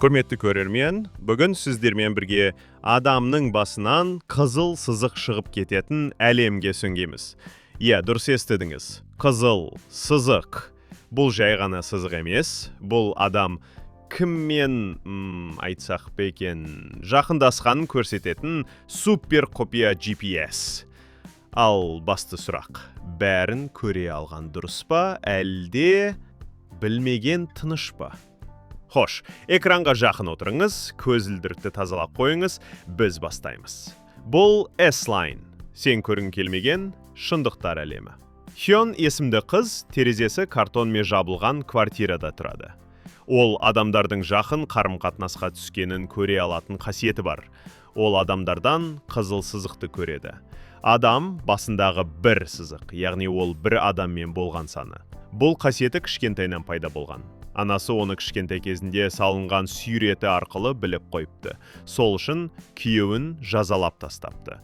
Құрметті көрермен, бүгін сіздермен бірге адамның басынан қызыл сызық шығып кететін әлемге сүңгиміз. Иә, дұрыс естідіңіз. Қызыл сызық. Бұл жай ғана сызық емес, бұл адам кіммен, айтсақ па екен, жақындасқанын көрсететін супер құпия GPS. Ал басты сұрақ: бәрін көре алған дұрыс па, әлде білмеген тыныш па? Хош, экранға жақын отырыңыз, көзілдірікті тазалап қойыңыз, біз бастаймыз. Бұл S-Line, сен көргің келмеген шындықтар әлемі. Хён есімді қыз терезесі картонмен жабылған квартирада тұрады. Ол адамдардың жақын қарым-қатынасқа түскенін көре алатын қасиеті бар. Ол адамдардан қызыл сызықты көреді. Адам басындағы бір сызық, яғни ол бір адаммен болған саны. Бұл қасиеті кішкентайынан пайда болған. Анасы оны кішкентай кезінде салынған суреті арқылы біліп қойыпты. Сол үшін күйеуін жазалап тастапты.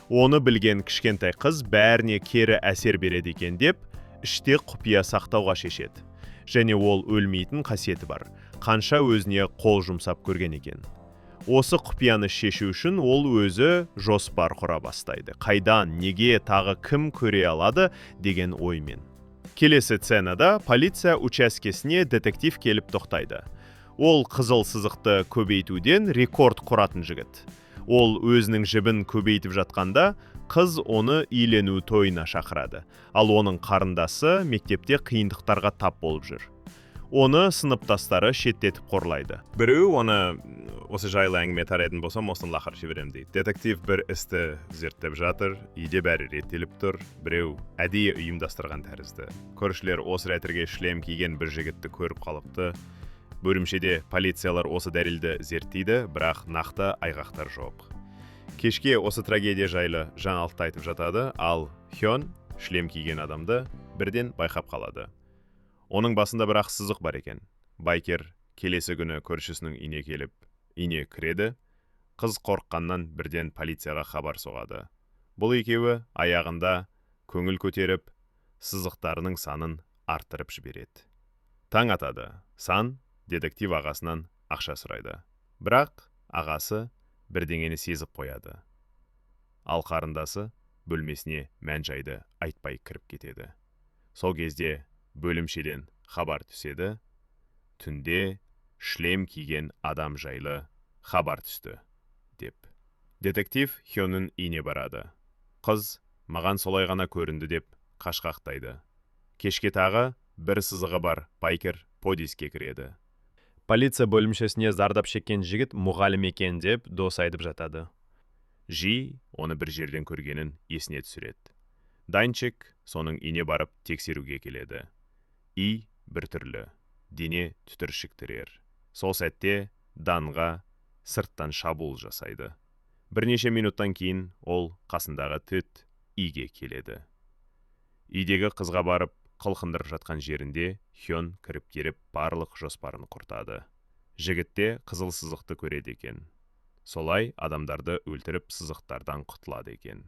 Оны білген кішкентай қыз бәріне кері әсер береді екен деп, іште құпия сақтауға шешеді. Және ол өлмейтін қасиеті бар. Қанша өзіне қол жұмсап көрген екен. Осы құпияны шешу үшін ол өзі жоспар құра бастайды. Қайдан, неге, тағы кім көре алады деген оймен. Келесі сценада полиция учаскесіне детектив келіп тоқтайды. Ол қызыл сызықты көбейтуден рекорд құратын жігіт. Ол өзінің жібін көбейтіп жатқанда, қыз оны үйлену тойына шақырады. Ал оның қарындасы мектепте қиындықтарға тап болып жүр. Оны сыныптастары шеттетіп қорлайды. Біреу оны осы жайлы әңгіме тарайтын болсам, осыны лақырып жіберемін дейді. Детектив бір істі зерттеп жатыр, үйде бәрі реттеліп тұр, біреу әдейі ұйымдастырған тәрізді. Көршілер осы рәтірге шлем киген бір жігітті көріп қалыпты. Бөлімшеде полициялар осы дәлелді зерттейді, бірақ нақты айғақтар жоқ. Кешке осы трагедия жайлы жаңалықты айтып жатады, ал Хён шлем киген адамды бірден байқап қалады. Оның басында бір ақ сызық бар екен. Байкер келесі күні көршісінің үйіне келіп, үйіне кіреді. Қыз қорыққаннан бірден полицияға хабар соғады. Бұл екеуі аяғында көңіл көтеріп, сызықтарының санын арттырып жібереді. Таң атады. Сан детектив ағасынан ақша сұрайды. Бірақ ағасы бірдеңені сезіп қояды. Ал қарындасы бөлмесіне мән-жайды айтпай кіріп кетеді. Сол кезде бөлімшеден хабар түседі. Түнде шлем киген адам жайлы хабар түсті деп. Детектив Хённің үйіне барады. Қыз маған солай ғана көрінді деп қашқақтайды. Кешке тағы бір сызығы бар байкер подъезге кіреді. Полиция бөлімшесіне зардап шеккен жігіт мұғалім екен деп дос айтып жатады. Жи оны бір жерден көргенін есіне түсіреді. Данчик соның үйіне барып тексеруге келеді. Үй біртүрлі, дене түтіршіктірер. Сол сәтте Данға сырттан шабуыл жасайды. Бірнеше минуттан кейін ол қасындағы түт үйге келеді. Үйдегі қызға барып қылқындырып жатқан жерінде Хён кіріп келіп барлық жоспарын құртады. Жігітте қызыл сызықты көреді екен. Солай адамдарды өлтіріп, сызықтардан құтылады екен.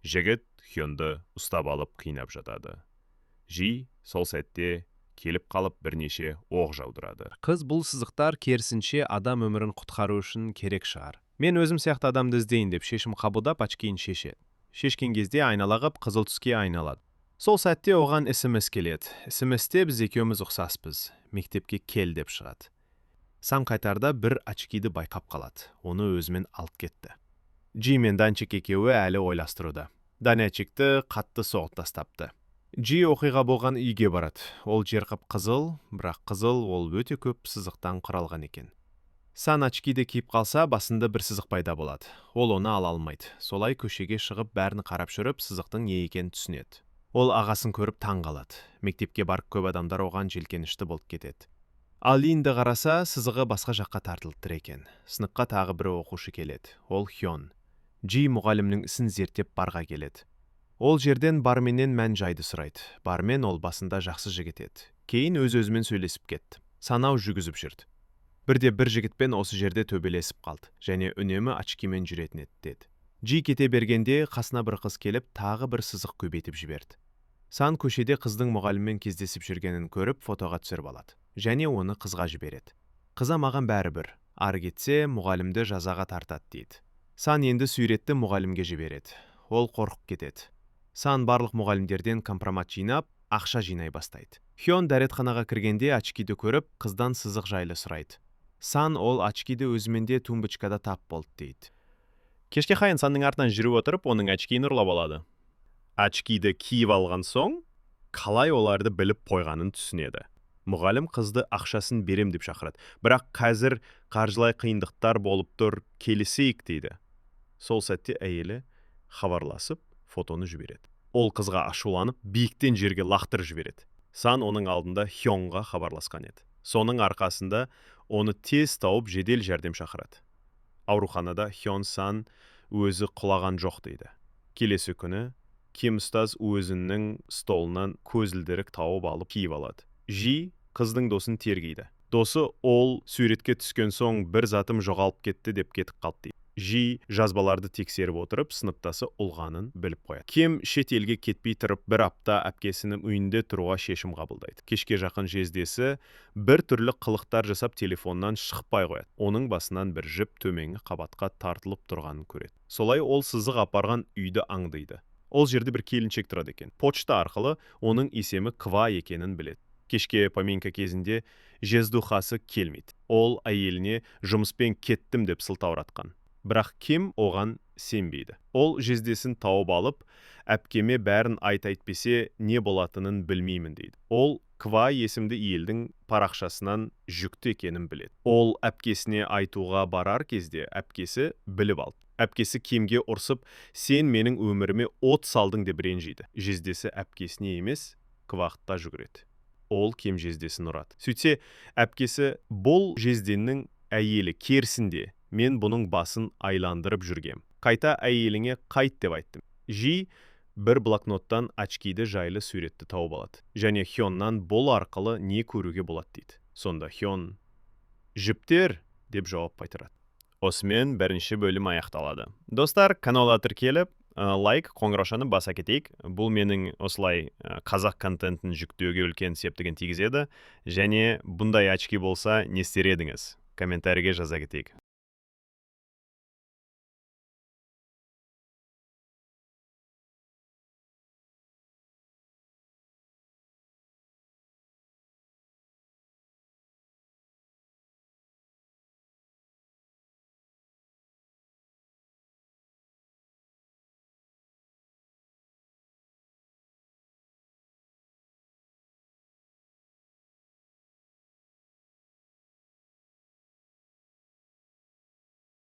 Жігіт Хёнді ұстап алып қинап жатады. Жи сол сәтте келіп қалып, бірнеше оқ жаудырады. Қыз бұл сызықтар керісінше адам өмірін құтқару үшін керек шығар. Мен өзім сияқты адамды іздейін деп шешім қабылдап, очкиін шешеді. Шешкен кезде айнала қып қызыл түске айналады. Сол сәтте оған СМС келеді. СМСте біз екеуміз ұқсаспыз. Мектепке кел деп шығады. Сан қайтарда бір очкиді байқап қалады. Оны өзімен алып кетті. Джи мен Данчик екеуі әлі ойластыруда. Данчикті қатты соғып тастапты. Джи оқиға болған үйге барады. Ол жер қып қызыл, бірақ қызыл ол өте көп сызықтан құралған екен. Сан очкиді киіп қалса, басында бір сызық пайда болады. Ол оны ала алмайды. Солай көшеге шығып, бәрін қарап жүріп, сызықтың не екенін түсінеді. Ол ағасын көріп таң қалады. Мектепке барып, көп адамдар оған желкенішті болып кетеді. Ал енді қараса, сызығы басқа жаққа тартылып тұр екен. Сыныпқа тағы бір оқушы келеді. Ол Хён. Джи мұғалімнің ісін зерттеп барға келеді. Ол жерден барменнен мән жайды сұрайды. Бармен ол басында жақсы жігіт еді. Кейін өз-өзімен сөйлесіп кетті. Санау жүргізіп жүрді. Бірде бір жігітпен осы жерде төбелесіп қалды және үнемі очкимен жүретін еді деді. Джи кете бергенде қасына бір қыз келіп, тағы бір сызық көбейтіп жіберді. Сан көшеде қыздың мұғаліммен кездесіп жүргенін көріп, фотоға түсіріп алады және оны қызға жібереді. Қыза маған бәрібір, ары кетсе, мұғалімді жазаға тартады дейді. Сан енді суретті мұғалімге жібереді. Ол қорқып кетеді. Сан барлық мұғалімдерден компромат жинап, ақша жинай бастайды. Хён дәретханаға кіргенде очкиді көріп, қыздан сызық жайлы сұрайды. Сан ол очкиді өзіменде тумбочкада тап болды дейді. Кешке Хайын Санның артынан жүріп отырып, оның очкиін ұрлап алады. Очкиді киіп алған соң, қалай оларды біліп қойғанын түсінеді. Мұғалім қызды ақшасын берем деп шақырады. Бірақ қазір қаржылай қиындықтар болып тұр, келісейік дейді. Сол сәтте әйелі хабарласып, фотоны жібереді. Ол қызға ашуланып, биіктен жерге лақтырып жібереді. Сан оның алдында Хёнға хабарласқан еді. Соның арқасында оны тез тауып, жедел жәрдем шақырады. Ауруханада Хён Сан өзі құлаған жоқ дейді. Келесі күні Ким ұстаз өзінің столынан көзілдірік тауып алып, киіп алады. Жи қыздың досын тергейді. Досы ол суретке түскен соң бір затым жоғалып кетті деп кетіп қалды дейді. Жи жазбаларды тексеріп отырып, сыныптасы ұлғанын біліп қояды. Кем шет елге кетпей тұрып, бір апта әпкесінің үйінде тұруға шешім қабылдайды. Кешке жақын жездесі бір түрлі қылықтар жасап, телефоннан шықпай қояды. Оның басынан бір жіп төменгі қабатқа тартылып тұрғанын көреді. Солай ол сызық апарған үйді аңдиды. Ол жерде бір келіншек тұрады екен. Почта арқылы оның есімі Ква екенін біледі. Кешке поминка кезінде жездухасы келмейді. Ол әйеліне жұмыспен кеттім деп сылтауратқан. Бірақ Ким оған сенбейді. Ол жездесін тауып алып, әпкеме бәрін айт, айтпесе не болатынын білмеймін дейді. Ол Ква есімді елдің парақшасынан жүкті екенін біледі. Ол әпкесіне айтуға барар кезде әпкесі біліп алды. Әпкесі Кимге ұрсып, сен менің өміріме от салдың деп ренжиді. Жездесі әпкесіне емес, Квақта жүгіреді. Ол Ким жездесін ұрады. Сөйтсе, әпкесі бұл жезденнің әйелі, керісінде мен бұның басын айландырып жүргем. Қайта әйеліңе қайт деп айттым. Жи бір блокноттан очкиді жайлы суретті тауып алады. Және Хённан бұл арқылы не көруге болады дейді. Сонда Хён жіптер деп жауап қайтарады. Осымен бірінші бөлім аяқталады. Достар, каналға тіркеліп, лайк, қоңыраушаны баса кетейік. Бұл менің осылай қазақ контентін жүктеуге үлкен септігін тигізеді. Және бұндай очки болса, не істер едіңіз? Комментарийге жаза кетейік.